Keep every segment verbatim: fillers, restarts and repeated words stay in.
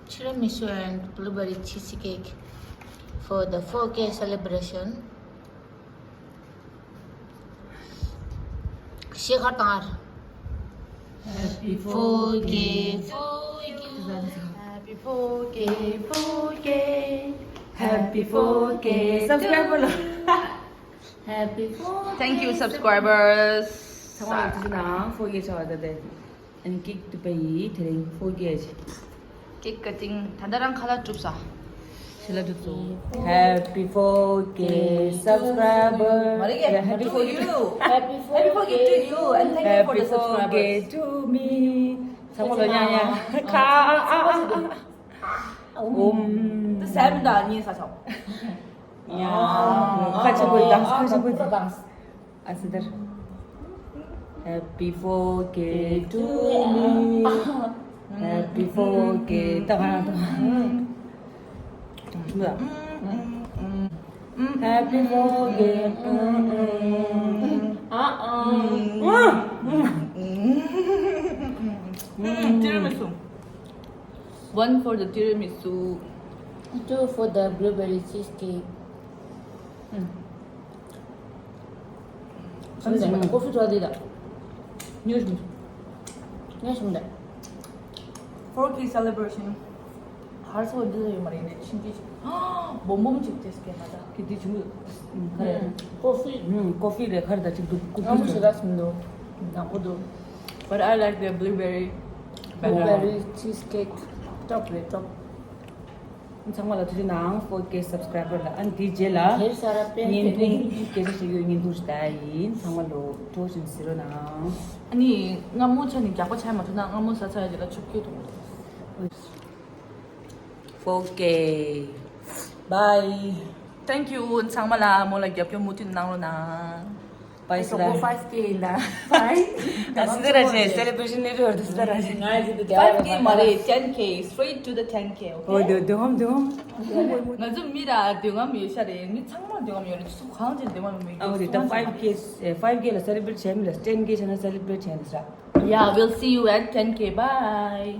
Tiramisu and blueberry cheesecake for the four K celebration. ཤེས་ཁར་དང་། Happy four K, four K, happy four K, four K, happy four K subscriber. Happy four K. Thank you, subscribers. ཚང་མ་ལ་ཐུགས་རྗེ་གནང་། ཕོར་གྱི་ཆ་བ་ད་ལྟ་ཨ་ནི་ཀེག་གཏུབ་པ་ཡིས་དེ་རིང་ཕོར་གྱི་ཨ་ཅི། Cake cutting. ད་ལྟ་རང་ཁ་ལག་གྲུབ་ས། ཞལ་ལག་གྲུབ་སོང་། Happy four K subscriber. མ་རེད་ཀྱི། Yeah, happy four K to you. Happy four K to you and thank you for the subscribers. Happy four K to me. ཚང་མ་ལ་ཉག་ཉག་ཁ་ཨ་ཨ་ཨ་ཨ། ཨུམ། ད་སེམས་དང་གཉིས་ས་ཆོག་ཉག་ཁ་ཆེ་པོ་དང་ཁ་ཆེ་པོ་དང་། ཨ་སི་དར། Happy four K to me. Happy four K ད་ག་རང་དང་། Happy four K. Tiramisu. One for the tiramisu. Two for the blueberry cheesecake. ཁོ་ཕི་ཏྲ་དེ་ད། ཉོ་ཞིམ། ཉོ་ཞིམ་ད། Four K celebration. ཧར་སོ་འདི་ཡོད་མ་རེད་ནས་ཆིན་ཅི་ཅིག་སྦོམ་སྦོམ་ཅིག་ཏེས་ཀྱི་ན་ད། ཀི་དེ་ཆུང་ཀོ་ཕི། ཀོ་ཕི་རེད་ཁར་ད་ཅིག་འདུག་ཀོ་ཕི་ང་མོ་ཞེ་དྲག་སུ་འདུག་ནག་པོ་འདུག But I like the blueberry better. Blueberry cheesecake. Top རེད་top. ཚང་མ་ལ་ཐུགས་རྗེ་གནང་། four K subscriber ལ། ཨ་ནི་དེའི་རྗེས་ལ་ངས་ཐུགས་རྗེ་ཆེ་ཞུ་རྒྱུ་ཡིན། ཐུགས་རྗེ་ཆེ་ཡིན། ཐུགས་རྗེ་ཆེ་ཡིན། ཚང་མ་ལོ་ཐུགས་རྗེ་ཆེ་ཟེར་རོགས་གནང་། ཨ་ནི་སྔ་མོ་ཆ་ནས་རྒྱགས་པ་ཆ་མ་ཐུབ་ན་སྔ་མོ་ཟ་ཚར་རྗེས་ལ་ཆུ་སྐྱོད་དུ། four K. Bye. Thank you. ཚང་མ་ལ་མོ་ལ་རྒྱབ་སྐྱོར་མུ་མཐུད་གནང་རོགས་གནང་། Bye. Five K ཡིན་ད། Bye. ད་སི་ཏ་ར་ཅེ་celebration ནི་རོ་ད་སི་ཏ་ར་ཅེ། Five K མ་རེད། ten K. Straight to the ten K. Okay. ཨོ་དེ་དེ་ཧམ་དེ་ཧམ། ང་ཚོ་མི་ར་དེ་ཧམ་ཡོད་ཤ་རེད། མི་ཚང་མ་དེ་ཧམ་ཡོད་རེད། སུ་གང་ཅིག་དེ་ཧམ་མི། ཨོ་དེ་ད་five K. Five K ལ་celebrate བྱས་མི་ལ་ten K བྱས་ན་celebrate བྱས་ནི་ས། Yeah, we'll see you at ten K. Bye.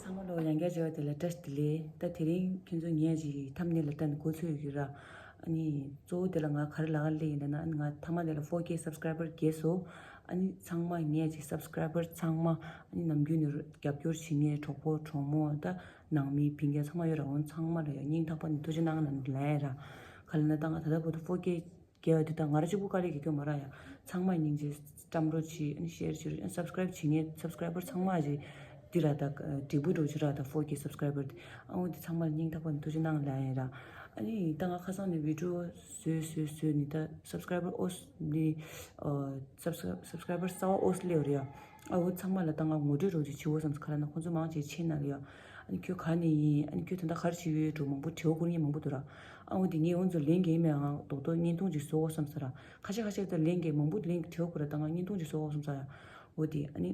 ཚང་མ་ལོ་ཡང་བསྐྱར་བྱས་པ་དེ་ལ་བཀྲ་ཤིས་བདེ་ལེགས། ད་དེ་རིང་ཁྱོད་ཚོ་ངས་ཀྱི་thumbnail ལ་བལྟས་ནས་མགོ་ཚོས་ཡོད་ཀྱི་ར། ཨ་ནི་གཙོ་བོ་དེ་ལ་ང་ག་རེ་ལབ་ཀྱི་ཡིན་ལབ་ན། ཨ་ནི་ང་མཐའ་མ་དེ་ལ་four K subscriber རྒྱས་སོང་། ཨ་ནི་ཚང་མ་ངས་ཀྱི་subscriber ཚང་མ། ཨ་ནི་ནམ་རྒྱུན་ནས་རྒྱབ་སྐྱོར་བྱེད་མཁན་གྲོགས་པོ་གྲོགས་མོ་ད་ནང་མི་ཕ་གིར་ཚང་མ་ཡོད་ར། འོ་ཚང་མ་ལ་ཡང་སྙིང་ཐག་པ་ནས་ཐུགས་རྗེ་གནང་ལབ་ལབ་ཡ་ར། ག་ལབ་ན་ད་ང་ད་ལྟ་བར་དུ་four K རྒྱལ་བ་འདི་དང་ང་རང་གཅིག་པུ་དཀའ་ལས་རྒྱག་རྒྱུ་མ་རེད་ཡ། ཚང་མ་སྙིང་རྗེ་བཀྲམ་རོགས་གྱིས། ཨ་ནི་share བྱེད་རོགས། ཨ་ནི་subscribe བྱེད་མཁན་subscriber ཚང་མ་ཞིག་འདི་ར་ད་འབྲས་བུ་འགྲོ་བྱེད་ར། ད་four K subscriber དེ་ཨ་འོ་འདི་ཚང་མ་ལ་སྙིང་ཐག་པ་ནས་ཐུགས་རྗེ་གནང་ལབ་ཡིན་ར། ཨ་ནི་ད་ང་ཁ་སང་ནས་video བཟོས་བཟོས་བཟོས་ནི་ད་subscriber ཨོས་ནི་subscribe subscriber གསར་པ་ཨོས་སླེབས་རེད་ཡ། ཨ་འོ་ཚང་མ་ལ་ད་ང་ངོ་སྤྲོད་རོགས་ཅིག་བྱེད་འོ་བསམས། ག་ལབ་ན་ཁོང་ཚོ་མང་ཆེ་ཕྱི་ནང་ལ་ཡོད། ཨ་ནི་ཁྱོད་ག་ནས་ཡིན། ཨ་ནི་ཁྱོད་ད་ལྟ་ག་རེ་བྱེད་ཡོད་འགྲོ་མང་པོ་དྲི་བ་བསྐུར་མཁན་མང་པོ་འདུག་ར། ཨ་འོ་དེ་ངས་འོ་ཚོ་ལན་འགེལ་མེད། ང་རྡོག་རྡོག་བརྙན་ཐུང་ཅིག་བཟོ་འོ་བསམས་ས་ར། ཁ་ཤས་ཁ་ཤས་ད་ལན་འགེལ་མང་པོ་ལན་དྲི་བ་བསྐུར་ར། ད་ང་བརྙན་ཐུང་ཅིག་བཟོ་འོ་བསམས་ས་ཡ། འོ་དེ་ཨ་ནི་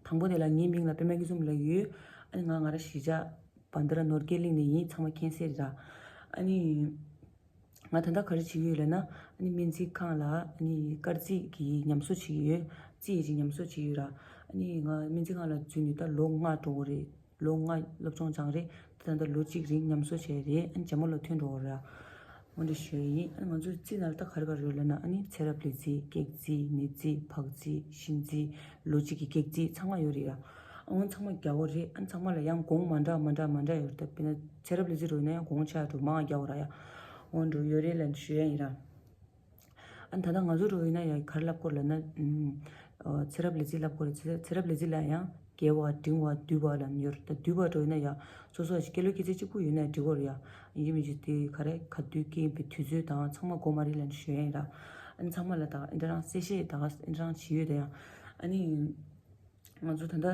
དང་པོ་དེ་ལ་ངའི་མིང་ལ་པད་མ་སྐྱིད་འཛོམས་ལབ་ཡོད། ཨ་ནི་ང་ང་ར་གཞིས་ཆགས་བན་དྷ་ར་ནོར་རྒྱས་གླིང་ནས་ཡིན། ཚང་མ་མཁྱེན་གསལ་རེད་ར། ཨ་ནི། ང་ད་ལྟ་ག་རེ་བྱེད་ཀྱི་ཡོད་ལབ་ན། ཨ་ནི་སྨན་རྩིས་ཁང་ལ་ཨ་ནི་སྐར་རྩིས་ཀྱི་ཉམས་གསོ་བྱེད་ཀྱི་ཡོད། རྩིས་ཀྱི་ཉམས་གསོ་བྱེད་ཀྱི་ཡོད་ར། ཨ་ནི་ང་སྨན་རྩིས་ཁང་ལ་འཛུལ་ནས་ད་ལོ་ལྔ་འགྲོ་གི་རེད། ལོ་ལྔ་སློབ་སྦྱོང་སྦྱངས་རེད། ད་ལྟ་ལོ་གཅིག་རིང་ཉམས་གསོ་བྱས་རེད། ཨ་ནི་རྗེས་མ་ལོ་ཐོན་འགྲོ་གི་རེད། འོ་འདྲ་ཞུ་ཡ་ཡིན། ཨ་ནི་ང་ཚོའི་རྩིས་ནང་ལ་ད་ག་རེ་ག་རེ་ཡོད་ལབ་ན། ཨ་ནི་ཚེ་རབས་ལས་རྩིས། ཀེག་རྩིས། ནས་རྩིས། བག་རྩིས། ཤིང་རྩིས། ལོ་གཅིག་གི་ཀེག་རྩིས་ཚང་མ་ཡོད་རེད་ཡ། ཨ་འོ་ཚང་མ་རྒྱག་དགོས་རེད། ཨ་ནི་ཚང་མ་ལ་ཡང་གོང་མ་འདྲ་མ་འདྲ་མ་འདྲ་ཡོད་རེད། ད་དཔེར་ན་ཚེ་རབས་ལས་རྩིས་འགྲོ་ཡིན་ན་ཡང་གོང་ཆེ་འགྲོ་མང་རྒྱག་དགོས་ར་ཡ། འོ་འགྲོ་ཡོད་རེད་ལབ་ཞུ་ཡ་ཡིན་ར། ཨ་ནི་ད་ལྟ་ང་ཚོ་འགྲོ་ཡིན་ན་ཡང་ག་རེ་ལབ་དགོས་ལབ་ན། ཨ་ཚེ་རབས་ལས་རྩིས་ལབ་དགོས་རེད། ཚེ་ཚེ་རབས་ལས་རྩིས་ལ་ཡང་རྒྱལ་བ་འབྲིང་བ་བསྡུས་པ་ལབ་ཡོད་རེད། ད་བསྡུས་པ་འགྲོ་ཡིན་ན་ཡང་སོ་སོ་ཞིག་སྐྱེས་ལོ་སྐྱེས་ཚེས་གཅིག་པུ་ཡོད་ན་འགྲིག་གི་རེད་ཡ། ཡིན་གཅིག་མིན་གཅིག་དེ་ག་རེ་ག་དུས་སྐྱེས་པའི་དུས་ཚོད་དང་ཚང་མ་དགོས་མ་རེད་ལབ་ཞུ་ཡ་ཡིན་ར། ཨ་ནི་ཚང་མ་ལ་ད་ཨ་འདྲ་རང་གསལ་བཤད་ད་ག་ཨ་འདྲ་རང་བྱེད་ཡོད་ད་ཡ། ཨ་ནི། ང་ཚོ་ད་ལྟ་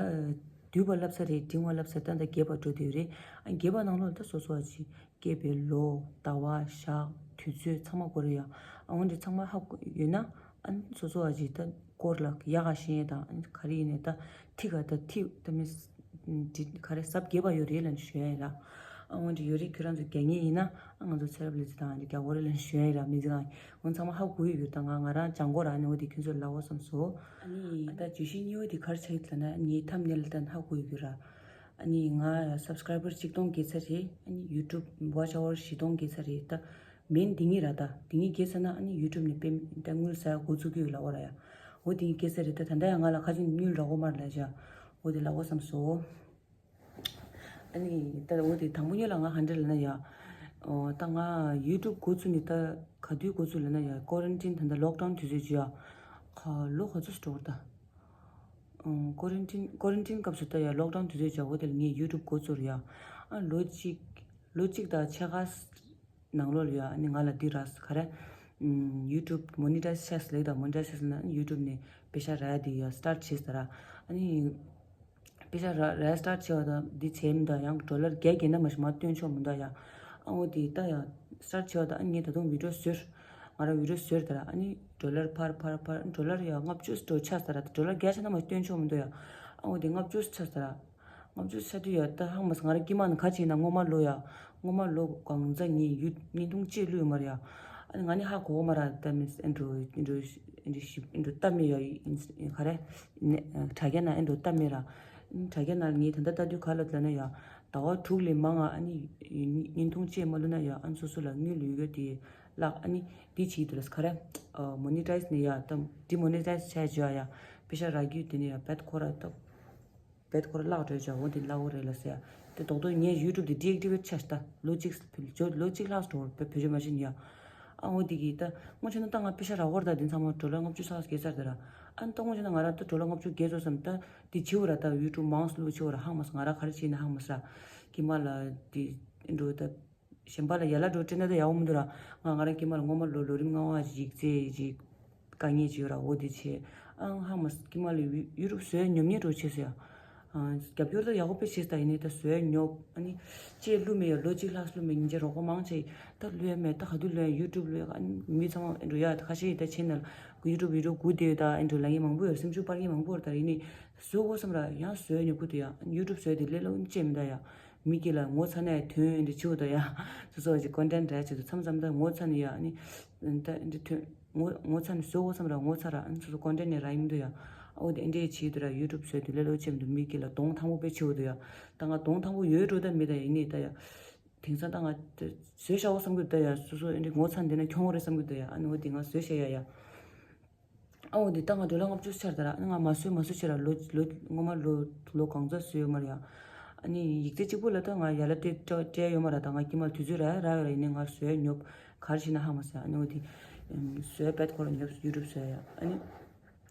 བསྡུས་པ་བསླབ་ས་རེད། འབྲིང་བ་བསླབ་ས་ད་ལྟ་རྒྱས་པ་འགྲོ་བསྡད་ཡོད་རེད། ཨ་རྒྱས་པ་ནང་ལོགས་ལ་ད་སོ་སོ་བ་ཅིག་སྐྱེས་པའི་ལོ། ཟླ་བ། ཞག་དུས་ཚོད་ཚང་མ་དགོས་རེད་ཡ། ཨ་འོ་འདི་ཚང་མ་ཧ་གོ་ཡོད་ན། ཨ་སོ་སོ་བ་ཅིག་ད་སྐོར་ལ་ཡག་ག་ཤེས་ཡས་དང་། ཨ་ག་རེ་ཡིན་ནའི་ད་ཐིག་ག་ད་ཐིག་ད་མི་འདི་ག་རེ་ཟབ་རྒྱས་པ་ཡོད་རེད་ལབ་ཞུ་ཡ་ཡིན་ར། ཨ་འོ་འདི་ཡོད་རེད། ཁྱོད་རང་ཚོ་རྒྱག་མཁན་ཡིན་ན་ཨ་ང་ཚོ་ཚེ་རབས་ལས་རྩིས་དང་འདི་རྒྱག་དགོས་རེད་ལབ་ཞུ་ཡ་ཡིན་ར། མི་ཚེ་གང་། འོ་ཚང་མ་ཧ་གོ་ཡོད་རེད། ད་ང་ང་རང་སྦྱང་དགོས་ར། ཨ་ནི་འོ་དེ་ཁྱོད་ཚོར་ལབ་འོ་བསམ་སོང་། ཨ་ནི་ད་བརྗོད་གཞི་གཉིས་པ་དེ་ག་རེ་ཆགས་ཡོད་ལབ་ན། ངའི་thumbnail ལ་ལྟ་ན་ཧ་གོ་ཡོད་རེད་ར། ཨ་ནི་ང་subscriber་གཅིག་སྟོང་བརྒལ་ཚར་རེད། ཨ་ནི་YouTube་watch hour་བཞི་སྟོང་བརྒལ་ཚར་རེད། ད་མིན་འདི་གཉིས་ར། ད་འདི་གཉིས་བརྒལ་ཚར་ན་ཨ་ནི་YouTube་ནས་པེ་ད་དངུལ་ཟ་འགོ་བཙུགས་ཀྱི་ཡོད་ལབ་པ་ར་ཡ། འོ་འདི་གཉིས་བརྒལ་ཚར་རེད། ད་ད་ལྟ་ཡང་ང་ལ་ཁ་ཅིག་དངུལ་རག་གོ་མ་རེད་ལབ་བྱས། འོ་དེ་ལབ་གོ་བསམ་སོང་། ཨ་ནི་ད་འོ་དེ་དང་པོ་ཉིད་ལ་ང་ག་འདྲ་ལབ་ན་ཡ། ཨོ་ད་ང་YouTube་འགོ་བཙུགས་ནས་ད་ག་དུས་འགོ་བཙུགས་ལབ་ན་ཡ། quarantine་ད་ལྟ་lockdown་དུས་ཚོད་ཅིག་ཡ། ཁ་ལོ་ག་ཚོད་འགྲོ་བ་ད། quarantine quarantine་སྐབས་སུ་ད་ཡ་lockdown་དུས་ཚོད་ཅིག་ཡ། འོ་དེ་ལ་ངས་YouTube་འགོ་བཙུགས་རེད་ཡ། ཨ་ལོ་གཅིག་ལོ་གཅིག་དང་ཕྱེད་ཀ་ནང་ལོགས་ལ་ཡ། ཨ་ནི་ང་ལ་འདི་རག་ག་རེ། YouTube་monetize་ཆགས་ལེགས་དང་monetize་ཆགས་ན་YouTube་ནས་པེ་ཤ་རག་ཡ་དེ་ཡ་start་བྱས་ཟེར་ར། ཨ་ནི་པེ་ཤ་རག་རག་start་བྱས་པ་དང་འདི་བྱས་མི་འདུག་ཡང་dollar་བརྒྱ་བརྒལ་ན་མ་གཞི་མར་བཏོན་ཆོག་མི་འདུག་ཡ། ཨ་འོ་དེ་ད་ཡ་start་བྱས་པ་དང་ཨ་ནི་ངས་ད་དུང་video་བཟོས། ང་རང་video་བཟོས་ད་ར། ཨ་ནི་dollar་འཕར་འཕར་འཕར་dollar་ཡ་ལྔ་བཅུ་འགྲོ་ཆགས་ད་ར། dollar་བརྒྱ་ཆགས་ན་མ་གཞི་བཏོན་ཆོག་མི་འདུག་ཡ། ཨ་འོ་དེ་ལྔ་བཅུ་ཆགས་ད་ར། ལྔ་བཅུ་ཆགས་དུས་ཡ་ད་ཧང་མ་སོང་། ང་རང་དཀྱིལ་མ་ནས་ག་བྱས་ན་སྔོན་མ་ལོ་ཡ། སྔོན་མ་ལོ་གང་ཙམ་ངས་ཡུ་བརྙན་ཐུང་ཅིག་བླུགས་ཡོད་མ་རེད་ཡ། ཨ་ནི་ང་ནི་ཧ་གོ་གི་མ་རེད། ད་མི་ཨེ་འགྲོ་ཨེ་འགྲོ་ཨེ་འགྲོ་ཞིབ་ཨེ་འགྲོ་ལྟ་མེད་ཡ། ག་རེ་ནས་དྲ་རྒྱ་ནང་ཨེ་འགྲོ་ལྟ་མེད་ར། དྲ་རྒྱ་ནང་ངས་ད་ལྟ་ལྟ་དུས་ག་ལབ་ལབ་ན་ཡ། ཟླ་བ་དྲུག་ལས་མང་ང་ཨ་ནི་བརྙན་ཐུང་ཅིག་མ་བླུགས་ན་ཡ། ཨ་ནི་སོ་སོ་ལ་དངུལ་ཡོད་ཡོད་དེ་བརླག་ཨ་ནི་འདི་བྱེད་ཀྱི་འདུག་ལབ་ག་རེ། monetize་ནས་ཡ་ད་demonetize་བྱས་བྱས་ཡ། པེ་ཤ་རག་རྒྱུ་དེ་ནས་ཡ་བེད་ཁོ་ར་ད། བེད་ཁོ་ར་བརླག་འགྲོ་བྱ་འོ་དེ་བརླག་འོ་རེད་ལ་ཟེར་ཡ། དེ་རྡོག་རྡོག་ངས་YouTube་དེ་deactivate་ཆགས་ཤག་ད་ལོ་གཅིག་བར་ལོ་གཅིག་ལྷག་འགྲོ་བ་བེད་སྤྱོད་མ་བྱེད་ཡ། ཨ་འོ་དེ་གི་ད་སྔོན་ཆད་ན་ད་ང་པེ་ཤ་རག་གོ་ར། ད་དེ་ཚང་མ་ཌོ་ལར་ལྔ་བཅུ་ལྷག་བརྒལ་ཚར་དེ་ར། ཨ་ད་སྔོན་ཆད་ན་ང་རང་ད་ཌོ་ལར་ལྔ་བཅུ་བརྒལ་ཚར་བསམ། ད་དེ་བྱེད་འོ་ར། ད་YouTube་མང་སུ་བླུག་བྱེད་འོ་ར། ཧང་མ་སོང་། ང་རང་ག་རེ་བྱེད་ན་ཧང་མ་སོང་ར། ཀྱེ་མ་ལ་དེ་འགྲོ་ད། གཞན་པ་ལ་ཡ་ལ་འགྲོ་སྤྲད་ན་ད་ཡག་པོ་མི་འདུག་ར། ང་ང་རང་ཀྱེ་མ་ལ་སྔོན་མ་ལོ་ལོ་རིམ་ལྔ་པ་ཅིག་རྩེ་ཅིག་དཀའ་ངལ་ཅིག་ཡོད་ར། འོ་དེ་བྱས། ཨང་ཧ་མ་སི་ཀྱེ་མ་ལ་ཡུ་ཡུ་རུབ་བཟོས་ཉོབ་ཉེ་འགྲོ་བྱས་སོ་ཡ། ཨང་རྒྱབ་སྐྱོར་ད་ཡག་པོ་དཔེ་བྱས། ད་ཡིན་ནའི་ད་བཟོས་ཉོབ་ཨ་ནི་ཅེས་བླུགས་མེད་ཡ། ལོ་གཅིག་ལྷག་བླུགས་མེད། ཉིན་རྗེས་རོགས་པ་མང་ཆེ་ད་བླུགས་ཡ་མེད། ད་ག་དུས་བླུགས་ཡ་ཡུ་ཊུབ་བླུགས་ཡ། ཨ་ནི་མི་ཚང་མ་ཨེ་འགྲོ་ཡ། ད་ཁ་ཤས་ཡིན་ད་ཆེ་ན་ལ་ཡུ་ཊུབ་བི་ཌི་ཡོ་སྒུག་བསྡད་ཡོད། ད་ཨེ་འགྲོ་ལབ་མཁན་མང་པོ་ཡོད། སེམས་ཤུགས་སྤར་མཁན་མང་པོ་ཡོད། ད་ཡིན་ནའི་བཟོ་དགོས་བསམ་ར་ཡང་བཟོས་ཉོབ་ཀྱི་འདུག་ཡ། ཡུ་ཊུབ་བཟོས་དེ་ལས་སླ་པོ་ཅིག་མིན་ད་ཡ། མི་སྒེར་ལ་ངོ་ཚ་ནས་དོན་འདི་བྱེད་དགོས་ད་ཡ། སོ་སོ་གི་ཀོན་ཊེན་ཊི་རག་ཆེད་དུ་མཚམས་མཚམས་ད་ངོ་ཚ་ནས་ཡ། ཨ་ནི་ད་འདི་དོན་ངོ་ངོ་ཚ་ནས་བཟོ་དགོས་བསམ་ར་ངོ་ཚ་ར། ཨ་ནི་སོ་སོ་ཀོན་ཊེན་ཊི་ནས་རག་ཡིན་འདུག་ཡ། ཨ་འོ་དེ་འདྲས་བྱེད་དུས་ར་ཡུ་ཊུབ་བཟོས་དུས་ལས་སླ་པོ་ཅིག་མི་འདུག་མི་སྒེར་ལ་གདོང་མཐོ་པོ་དཔེ་བྱེད་དགོས་འདུག་ཡ། ད་ང་གདོང་མཐོ་པོ་ཡོད་འགྲོ་ད་མེད་ད་ཡིན་ནའི་ད་ཡ། དེང་སང་ད་ང་བཟོས་བཞག་གོ་བསམ་གྱི་འདུག་ད་ཡ། སོ་སོ་ཨེ་འདྲས་ངོ་ཚ་འདི་ན་གྱོང་རེད་བསམ་གྱི་འདུག་ཡ། ཨ་ནི་འོ་དེ་ང་བཟོས་བཞག་ཡ་ཡ། ཨ་འོ་འདི་ད་ང་ཌོ་ལར་ལྔ་བཅུ་ཆགས་ད་ར། ཨ་ནི་ང་མ་བཟོས་མ་བཟོས་བྱས་ར་ལོ་ལོ་སྔོན་མ་ལོ་ལོ་གང་ཙམ་བཟོས་ཡོད་མ་རེད་ཡ། ཨ་ནི་ཡིག་ཚད་གཅིག་པུ་ལ་ད་ང་ཡ་ལ་སྤྲད་སྤྲད་སྤྲད་ཡོད་མ་རེད། ད་ང་ཀྱེ་མ་དུས་ཚོད་རག་རག་ཡོད་ར། ཡིན་ནའི་ང་བཟོས་ཉོབ་ག་རེ་བྱས་ན་ཧ་མ་སོང་། ཨ་ནི་འོ་འདི་བཟོས་བེད་ཁོ་ར་ཉོབ་ཡུ་ཊུབ་བཟོས་ཡ། ཨ་ནི་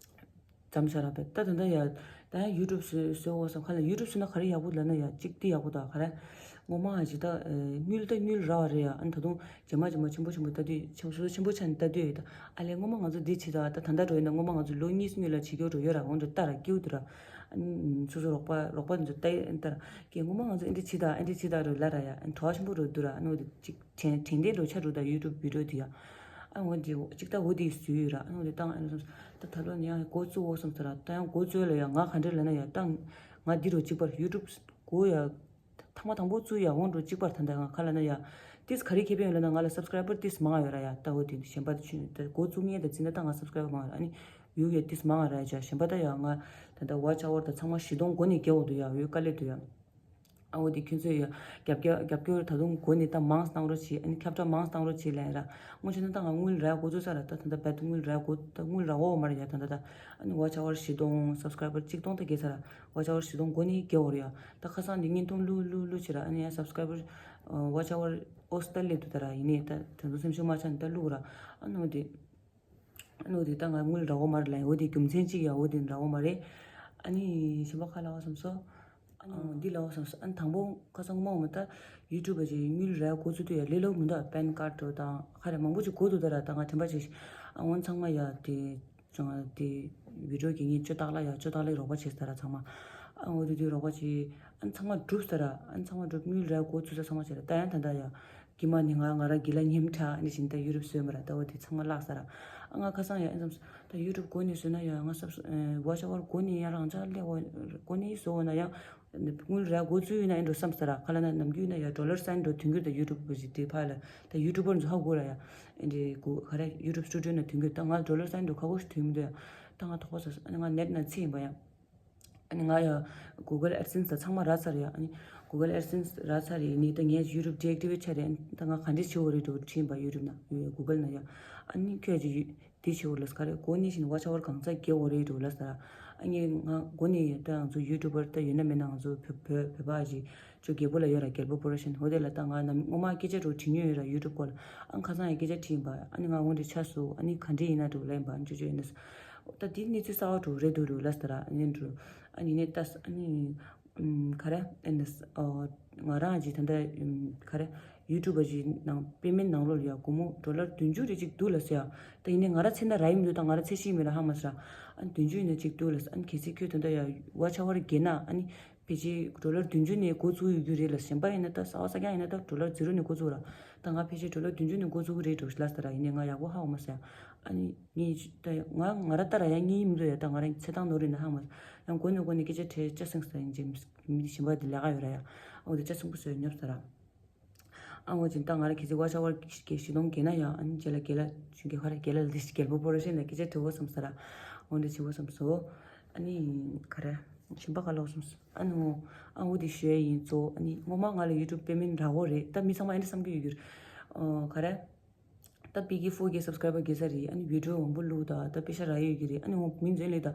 མཚམས་བཞག་ར་བེད། ད་ད་ལྟ་ཡ་ད་ཡང་ཡུ་ཊུབ་བཟོས་བཟོས་འོ་བསམ་ཁ་ལ། ཡུ་ཊུབ་བཟོས་ན་ག་རེ་ཡག་པོ་ལབ་ན་ཡ། གཅིག་འདི་ཡག་པོ་ད་ག་རེ། སྔོན་མ་ཨ་ཅི་ད་དངུལ་ད་དངུལ་རག་པ་རེད་ཡ། ཨ་ནི་ད་དུང་རྗེས་མ་རྗེས་མ་ཆེན་པོ་ཆེན་པོ་ལྟ་དུས་ཆེན་པོ་ཆེན་པོ་ཆགས་ནས་ལྟ་དུས་ཡོད་ད། ཨ་ལས་སྔོན་མ་ང་ཚོ་འདི་བྱེད་ད། ད་ད་ལྟ་འགྲོ་ཡིན་ན་སྔོན་མ་ང་ཚོ་ལོ་གཉིས་སྔོན་ལ་བྱེད་རྒྱུ་འགྲོ་ཡོད་ར། འོན་ཏེ་ལྟ་ར་སྐྱིད་འདུག་ར། ཨ་ནི་སོ་སོ་རོགས་པ་རོགས་པ་འདི་ཚོ་ལྟ་ཡི་ལྟ་ར། ཀྱེ་སྔོན་མ་ང་ཚོ་ཨེ་འདྲ་བྱེད་ད་ཨེ་འདྲ་བྱེད་ད་རེད་ལབ་ར་ཡ། ཨ་ནི་བྲོ་བ་ཆེན་པོ་འགྲོ་འདུག་ར། ཨ་ནི་འོ་དེ་གཅིག་དྲན་དྲན་རྟེན་འགྲོ་ཆགས་འགྲོ་ད་ཡུ་ཊུབ་བི་ཌི་ཡོ་འདི་ཡ། ཨ་འོ་འདི་གཅིག་ད་འོ་དེ་བཟོས་ཡོད་ར། ཨ་ནི་འོ་དེ་ད་ང་ཨ་ནི་ད་ད་ལོ་ནི་ཡང་འགོ་བཙུགས་འོ་བསམ་ས་ར། ད་ཡང་འགོ་བཙུགས་ལ་ཡ་ང་ག་འདྲ་ལབ་ན་ཡ། ད་ང་འདི་རུ་གཅིག་པར་ཡུ་ཊུབ་འགོ་ཡ། ཐེངས་མ་དང་པོ་བཙུགས་ཡ་འོང་འགྲོ་གཅིག་པར་ད་ལྟ་ང་ག་ལབ་ན་ཡ། ཏིས་ག་རེ་ཁེ་ཕན་ཡོད་ལབ་ན་ང་ལ་སབ་སི་ཀ་རའི་བར་ཏིས་མང་ཡོད་ར་ཡ། ད་འོ་དེ་གཞན་པ་དེ་ཆུ་ད་འགོ་བཙུགས་མཁན་དང་བརྩིས་ན་ད་ང་སབ་སི་ཀ་རའི་བར་མང་ཡོད་ར། ཨ་ནི་ཡུ་ཡ་ཏིས་མང་ཡོད་ར་ཡ། གཞན་པ་ད་ཡ་ང་ད་ལྟ་ཝ་ཆ་ཨ་ཝར་ད་ཚང་མ་བཞི་སྟོང་མགོ་ནས་བརྒལ་འོ་འདུག་ཡ། འོ་དཀའ་ལས་འདུག་ཡ། ཨ་འོ་དེ་ཁྱོད་ཚོས་ཡ་རྒྱབ་སྐྱོར་རྒྱབ་སྐྱོར་ད་དུང་མགོ་ནས་ད་མང་གནང་རོགས་བྱེད། ཨ་ནི་ཁྱབ་བསྒྲགས་མང་གནང་རོགས་བྱེད་ལབ་ཡ་ར། སྔོན་ཆད་ན་ད་ང་དངུལ་རག་འགོ་བཙུགས་ས་ར། ད་ད་ལྟ་བད་དངུལ་རག་འགོ་ད་དངུལ་རག་འོ་མ་ར་ཡ། ད་ད་ད་ཨ་ནི་ཝ་ཆ་ཨ་ཝར་བཞི་སྟོང་སབ་སི་ཀ་རའི་བར་གཅིག་སྟོང་ད་བརྒལ་ས་ར། ཝ་ཆ་ཨ་ཝར་བཞི་སྟོང་མགོ་ནས་བརྒལ་འོ་ར་ཡ། ད་ཁ་སང་འདི་བརྙན་ཐུང་བླུག་བླུག་བླུག་བྱེད་ར། ཨ་ནི་ཡང་སབ་སི་ཀ་རའི་བར་ཝ་ཆ་ཨ་ཝར་ཨོ་སི་ད་སླེབས་འདུག་ད་ར། ཡིན་ནའི་ད་ད་དུང་སེམས་ཤུགས་མ་ཆག་ནས་ད་བླུག་ར། ཨ་ནི་འོ་དེ་ཨ་ནི་འོ་དེ་ད་ང་དངུལ་རག་འོ་མ་ར་ལབ་ཡ། འོ་དེ་རྒྱུ་མཚན་གཅིག་ཡ། འོ་དེ་རག་འོ་མ་རེད། ཨ་ནི་གཞན་པ་ག་ལབ་བསམ་སོང་། ཨ་ནི་འདི་ལབ་བསམ་སོང་། ཨ་ནི་དང་པོ་ཁ་སང་སྔོན་མ་ད་ཡུ་ཊུབ་པ་ཅིག་དངུལ་རག་འགོ་བཙུགས་དུས་ཡ་ལས་སླ་པོ་མི་འདུག་པན་ཀར་འགྲོ་དང་ག་རེ་མང་པོ་ཅིག་དགོས་འདུག་ད་ར། ད་ང་དྲན་པ་ཅིག་ཨ་འོ་ཚང་མ་ཡ་དེ་ཅང་དེ་བི་ཌི་ཡོ་གི་ངས་ཅོ་སྟག་ལ་ཡ་ཅོ་སྟག་ལ་རོགས་པ་བྱས་ད་ར་ཚང་མ། ཨ་འོ་དེ་དུས་རོགས་པ་ཅིག་ཨ་ཚང་མ་གྲུབ་ད་ར། ཨ་ཚང་མ་གྲུབ་དངུལ་རག་འགོ་བཙུགས་ས་ཚང་མ་བྱས་ར། ད་ཡང་ད་ད་ཡ། ཀྱེ་མ་ནི་ང་ང་རང་གི་ལ་ཉིམ་ཁྲ་ནི་བཞིན་ད་ཡུ་ཊུབ་བཟོས་མ་ར། ད་འོ་དེ་ཚང་མ་བརླག་ས་ར། ཨ་ང་ཁ་སང་ཡ་ཨེ་ཙམ་ད་ཡུ་ཊུབ་མགོ་ནས་བཟོས་ན་ཡ་ང་སབ་ཝ་ཆ་ཨ་ཝར་མགོ་ནས་ཡ་རང་ཅག་ལས་འོ་མགོ་ནས་བཟོ་འོ་ན་ཡ་དངུལ་རག་འགོ་བཙུགས་ཡོད་ན་ཨེ་འགྲོ་བསམ་ས་ར། ཁ་ལ་ན་ནམ་རྒྱུན་ན་ཡ་ཌོ་ལར་སའིན་འགྲོ་དུས་འགྱུར་ད་ཡུ་ཊུབ་བཟོ་ཅིག་དེ་ཕ་ལ་ད་ཡུ་ཊུབ་པར་ཚོ་ཧ་གོ་ར་ཡ། ཨེ་འདྲེ་གོ་ག་ར་ཡུ་ཊུབ་སི་ཊུ་ཌི་ཡོ་ན་དུས་འགྱུར་ད་ང་ཌོ་ལར་སའིན་འགྲོ་ཁ་གོ་ཞིག་དུས་མི་འདུག་ཡ། ད་ང་དོགས་པ་ཟ་ཨ་ནི་ང་ནེཊ་ན་ཚེ་ཡིན་པ་ཡ། ཨ་ནི་ང་ཡ་Google AdSense་ད་ཚང་མ་རག་ཚར་ཡ། ཨ་ནི་Google AdSense་རག་ཚར་ཡ། ནི་ད་ངས་YouTube་deactivate་ཆགས་རེད། ཨ་ནི་ད་ང་ག་འདྲས་བྱེད་འོ་རེད་འགྲོ་དྲིས་པ་YouTube་ན་Google་ན་ཡ། ཨ་ནི་ཁྱོད་ཀྱི་དེ་བྱེད་འོ་ལ་ས་ག་རེ་གོ་ནི་བཞིན་watch hour་གང་ཚ་རྒྱས་འོ་རེད་འགྲོ་ལ་ས་ར། ཨ་ནི་ང་གོ་ནི་ཡ་ད་ང་ཚོ་YouTuber་ད་ཡོད་ན་མེད་ན་ང་ཚོ་བོད་བོད་བོད་པ་ཞིག་ཅོ་རྒྱལ་པོ་ལ་ཡོད་ར། རྒྱལ་པོ་Production་ཧོ་དེ་ལ་ད་ང་ནམ་སྔོན་མ་སྐད་ཆ་འགྲོ་དྲིས་མྱོང་ཡོད་ར་YouTube་སྐོར་ལ། ཨ་ནི་ཁ་སང་ཡ་སྐད་ཆ་དྲིས་པ། ཨ་ནི་ང་འོ་འདྲས་ཆ་སུ་ཨ་ནི་ག་འདྲས་ཡིན་ན་འགྲོ་ལ་ཡིན་པ་ཨ་ནི་ཅོ་ཅོ་ཡིན་ན་ད་དེ་གནས་ཚུལ་གསར་བ་འགྲོ་རེད་འདུག་རུ་ལ་ས་ར། ཨ་ནི་འགྲོ་ཨ་ནི་ནས་ད་ཨ་ནི་ཨམ་ག་རེ་ཨ་ནི་ཨ་ང་རང་གི་ད་ལྟ་ཨམ་ག་རེ་YouTubeབ་ཀྱི་ནང་payment་ནང་ལོགས་ལ་ཡ་སྒོར་མོ་ཌོ་ལར་བདུན་ཅུ་རེ་གཅིག་འདུག་ལ་ཟེར་ཡ། ད་ཡིན་ནའི་ང་རང་ཚེ་ན་རག་ཡིན་འདུག་ད་ང་རང་ཚེ་ཤི་མི་ར་ཧ་མ་ཟ་ར། ཨ་ནི་བདུན་ཅུ་ཡིན་ན་གཅིག་འདུག་ལ་ཟེར། ཨ་ནི་གལ་སྲིད་ཁྱོད་ད་ལྟ་ཡ་watch hour་རྒྱས་ན་ཨ་ནི་ཕལ་ཆེར་ཌོ་ལར་བདུན་ཅུ་ནས་འགོ་བཙུགས་ཡོད་རྒྱུ་རེད་ལ། གཞན་པ་ཡིན་ན་ད་གསར་བ་གསར་རྐྱང་ཡིན་ན་ད་ཌོ་ལར་ཛི་རོ་ནས་འགོ་བཙུགས་ར། ད་ང་ཕལ་ཆེར་ཌོ་ལར་བདུན་ཅུ་ནས་འགོ་བཙུགས་ཀྱི་རེད་འགྲོ་ལ་ཟེར་ར། ཡིན་ནའི་ང་ཡག་པོ་ཧ་གོ་མ་སོང་ཡ། ཨ་ནི་ངས་ད་ང་ང་ར་ལྟ་ར་ཡ་ངའི་མི་འདུག་ཡ། ད་ང་རང་ཚེ་ཐང་ནོར་རེད་ན་ཧ་མ་ཡང་གོ་ནས་གོ་ནས་སྐད་ཆ་དྲིས་ཅ་སེང་ས་ཡིན་ཅེ་མི་གཞན་པ་དེ་ལས་ཀ་ཡོད་ར་ཡ། ཨོ་དེ་ཅ་སེང་པོ་བཟོས་ཉོབ་ས་ར། ཨ་འོ་ཅིན་ད་ང་ར་གལ་སྲིད་watch hour་གི་བཞི་སྟོང་བརྒལ་ན་ཡང་ཨ་ནི་རྗེས་ལ་རྒན་ལགས་ཆུང་གི་ཧ་ར་རྒན་ལགས་ལ་དེ་རྒྱལ་པོ་Production་ལ་སྐད་ཆ་དྲི་བོ་བསམ་ས་ར། འོ་འདྲ་བྱི་བོ་བསམ་སོ། ཨ་ནི་ག་རེ་གཞན་པ་ག་ལོག་བསམ་སོ། ཨ་ནི་འོ་ཨ་འོ་དེ་ཞུ་ཡ་ཡིན་གཙོ། ཨ་ནི་སྔོན་མ་ང་ལ་YouTube་payment་རག་གོ་རེད། ད་མི་ཚང་མ་ཨ་འདྲ་བསམ་གི་ཡོད་གི་རེད། ཨ་ག་རེ། ད་པི་ཀི་ཕོར་ཀེ་subscriber་རྒྱས་ས་རེད། ཨ་ནི་video་མང་པོ་བླུགས་ད་ད་པེ་ཤ་རག་ཡོད་ཀྱི་རེད། ཨ་ནི་འོ་མི་འཛོན་ལས་ད་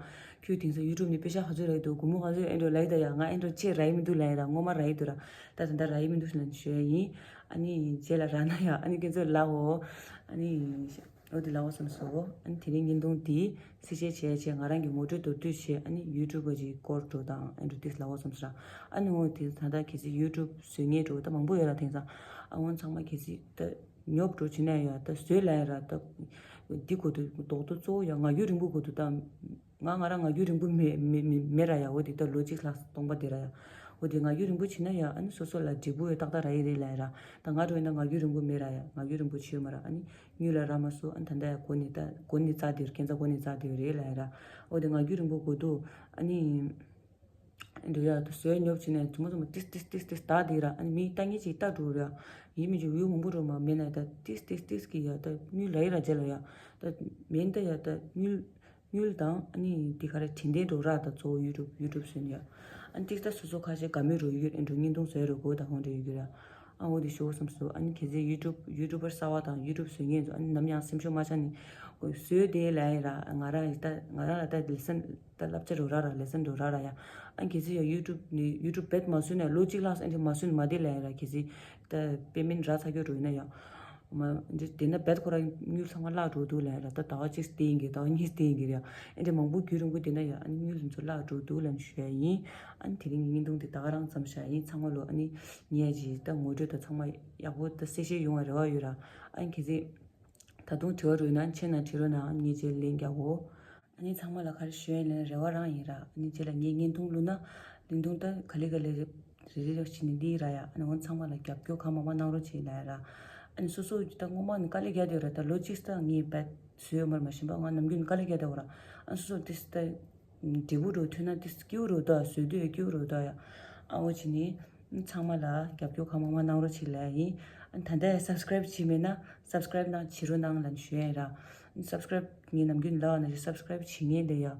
ཁྱོད་དེང་སང་YouTube་ནས་པེ་ཤ་ཧ་ཚོད་རག་ཡོད་དོ་སྒོར་མོ་ཧ་ཚོད་ཨེ་འགྲོ་ལ་ཡི་ད་ཡ། ང་ཨེ་འགྲོ་ཆེ་རག་ཡི་མི་འདུག་ལ་ཡི་ར། སྔོན་མ་རག་ཡི་འདུག་ར། ད་ད་ད་རག་ཡི་མི་འདུག་ལ་ནི་ཞུ་ཡ་ཡིན། ཨ་ནི་རྗེས་ལ་རག་ན་ཡ་ཨ་ནི་ཁྱེད་ཚོ་ལ་འོ་ཨ་ནི་འོ་དེ་ལ་འོ་བསམ་སོ། ཨ་ནི་དེ་རིང་བརྙན་ཐུང་འདི་གསལ་བཤད་བྱས་བྱས་ང་རང་གི་ངོ་སྤྲོད་མདོར་བསྡུས་བྱས། ཨ་ནི་YouTubeབ་ཀྱི་སྐོར་འགྲོ་དང་ཨེ་འགྲོ་དེ་ལ་འོ་བསམ་སོ་ར། ཨ་ནི་འོ་དེ་ད་ད་གལ་སྲིད་YouTubeཟོས་མཁན་འགྲོ་ད་མང་པོ་ཡོད་ར། དེང་སང་ཨ་འོ་ཚང་མ་གལ་སྲིད་ད། ཉོབ་འགྲོ་བྱེད་ན་ཡ་ད་བཟོས་ལ་ཡ་ར། ད་འདི་གོ་དུ་རྡོག་ཏུ་གཙོ་བོ་ཡ་ངག་རྒྱུན་རིང་པོ་གོ་དུ་ད། ང་ང་རང་ངག་རྒྱུན་རིང་པོ་མེ་མེ་མེ་མེ་ར་ཡ། འོ་དེ་ད་ལོ་གཅིག་ལྷག་སྟོང་པ་དེ་ར་ཡ། འོ་དེ་ངག་རྒྱུན་རིང་པོ་བྱེད་ན་ཡ་ཨ་ནི་སོ་སོ་ལ་འབྲས་བུ་ཡ་ཏག་ཏག་རག་ཡི་རེད་ལ་ཡ་ར། ད་ང་འགྲོ་ཡིན་ན་ངག་རྒྱུན་རིང་པོ་མེ་ར་ཡ། ངག་རྒྱུན་རིང་པོ་བྱེད་ཡོད་མ་ར། ཨ་ནི་དངུལ་ལ་རག་མ་སོང་། ཨ་ནི་ད་ལྟ་ཡ་གོ་ནི་ད་གོ་ནི་རྩ་དེ་ར། ཁྱེད་ཚ་གོ་ནི་རྩ་དེ་རེད་ལ་ཡ་ར། འོ་དེ་ངག་རྒྱུན་རིང་པོ་གོ་དུ་ཨ་ནི། འགྲོ་ཡ་ད་བཟོས་ཉོབ་བྱས་ནས་དུ་མ་དུ་མ་ཏིས་ཏིས་ཏིས་ཏིས་ལྟ་དེ་ར། ཨ་ནི་མི་ལྟ་ངེས་ཅིག་ལྟ་འགྲོ་ར། ཡིན་མི་ཅིག་ཡུལ་མང་པོ་འགྲོ་མ་མེད་ན་ད་ཏིས་ཏིས་ཏིས་ཀྱི་ཡ་ད་དངུལ་ལ་ཡི་ར་རྗེས་ལ་ཡ། ད་མེད་ད་ཡ་ད་དངུལ་དངུལ་དང་ཨ་ནི་དེ་ག་རེ་དྲན་རྟེན་འགྲོ་ར། ད་གཙོ་བོ་YouTube YouTube་བཟོས་ནས་ཡ། ཨ་ནི་ཏིས་ད་སོ་སོ་ཁ་ཤས་དགའ་མོས་འགྲོ་ཡོད་ཨེ་འགྲོ་བརྙན་ཐུང་བཟོས་རོ་གོ་ད་ཧོན་འགྲོ་ཡོད་གི་ར། ཨ་འོ་དེ་ཞུ་བསམ་སོ། ཨ་ནི་གལ་སྲིད་YouTube YouTuber་གསར་བ་དང་YouTube་བཟོས་ངེས་ཚོ་ཨ་ནི་ནམ་ཡང་སེམས་ཤུགས་མ་ཆག་ནས་བཟོས་དེ་ལ་ཡི་ར། ང་རང་ཡི་ད་ང་རང་ལ་ད་ལེ་སན། ད་བསླབ་བྱ་རོ་ར་ར་ལེ་སན་རོ་ར་ར་ཡ། ཨ་གལ་སྲིད་ཡ་YouTube་ནི་YouTube་བེད་མ་སུན་ན་ལོ་གཅིག་ལྷག་ཨ་འདྲ་མ་སུན་མ་བསྡད་ལ་ཡ་ར། གལ་སྲིད་ད་payment་རག་ཚར་གྱི་རོ་ཡིན་ན་ཡ། མ་འདི་དེ་ན་བེད་ཁོ་ར་དངུལ་ཚང་མ་བརླག་འགྲོ་འདུག་ལ་ཡ་ར། ད་ཟླ་བ་གཅིག་བསྡད་ཡིན་གི་ཟླ་བ་གཉིས་བསྡད་ཡིན་གི་ར། ཨ་འདྲ་མང་པོ་རྒྱུན་རིང་པོ་བསྡད་ན་ཡ་ཨ་ནི་དངུལ་དེ་ཚོ་བརླག་འགྲོ་འདུག་ལ་ནི་ཞུ་ཡ་ཡིན། ཨ་ནི་དེ་རིང་གི་བརྙན་ཐུང་དེ་ད་ག་རང་ཙམ་བཞག་ཡིན། ཚང་མ་ལོ་ཨ་ནི་ཉེ་ཡ་ཇི་ད་ངོ་སྤྲོད་ད་ཚང་མ་ཡག་པོ་ད་གསལ་བཤད་ཡོང་བ་རེ་བ་ཡོད་ར། ཨ་ནི་གལ་སྲིད་ད་དུང་དྲི་བ་རོ་ཡིན་ན་མཆན་ན་བྲིས་རོགས་གནང་། ངས་རྗེས་ལན་རྒྱག་གོ། ཨ་ནི་ཚང་མ་ལ་ག་རེ་ཞུ་ཡ་ལན་རེ་བ་རང་ཡིན་ར། ཨ་ནི་རྗེས་ལ་ངས་བརྙན་ཐུང་བླུགས་ན་བརྙན་ཐུང་ད་ག་ལེ་ག་ལེ་རེ་རེ་རེ་བྱས་ནས་འདི་ར་ཡ། ཨ་ནི་འོ་ཚང་མ་ལ་རྒྱབ་སྐྱོར་གང་མང་མང་གནང་རོགས་བྱེད་ལ་ཡ་ར། ཨ་ནི་སོ་སོ་ད་སྔོན་མ་ནས་དཀའ་ལས་རྒྱག་བསྡད་ཡོད་ར། ད་ལོ་གཅིག་ད་ངས་བད་བཟོས་ཡོད་མ་རེད། མ་གཞན་པ་ང་ནམ་རྒྱུན་དཀའ་ལས་རྒྱག་བསྡད་ཡོད་ར། ཨ་ནི་སོ་སོ་ཏིས་ད་འབྲས་བུ་རུ་ཐོན་ན་ཏིས་སྐྱིད་པོ་རུ་ད་བཟོས་དུས་སྐྱིད་པོ་རུ་ད་ཡ། ཨ་འོ་བྱས་ནས། ཚང་མ་ལ་རྒྱབ་སྐྱོར་གང་མང་མང་གནང་རོགས་བྱེད་ལ་ཡིན། ཨ་ད་ལྟ་subscribe་བྱས་མེད་ན་subscribe་གནང་བྱེད་རོགས་གནང་ལབ་ཞུ་ཡ་ཡིན་ར། subscribe་ངས་ནམ་རྒྱུན་ལབ་ན་subscribe་བྱེད་མཁན་དེ་ཡ།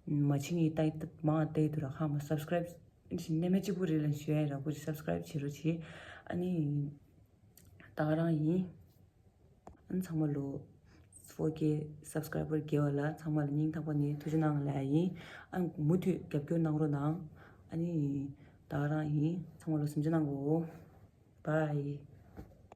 མ་བྱེད་མཁན་ལྟ་མང་བལྟས་འདུག་ར། ཧ་མ་subscribe་ནས་མ་གཅིག་པུ་རེད་ལབ་ཞུ་ཡ་ཡིན་ར། ཁོ་ཅིག་subscribe་བྱེད་རོགས་བྱེད། ཨ་ནི། ད་ག་རང་ཡིན། ཨ་ཚང་མ་ལོ། four K subscriber་བརྒལ་བ་ལ་ཚང་མ་ལ་སྙིང་ཐག་པ་ནས་ཐུགས་རྗེ་གནང་ལབ་ཡ་ཡིན། ཨ་མུ་མཐུད་རྒྱབ་སྐྱོར་གནང་རོགས་གནང་། ཨ་ནི། ད་ག་རང་ཡིན། ཚང་མ་ལོ་སེམས་ཆུང་གནང་གོ། Bye།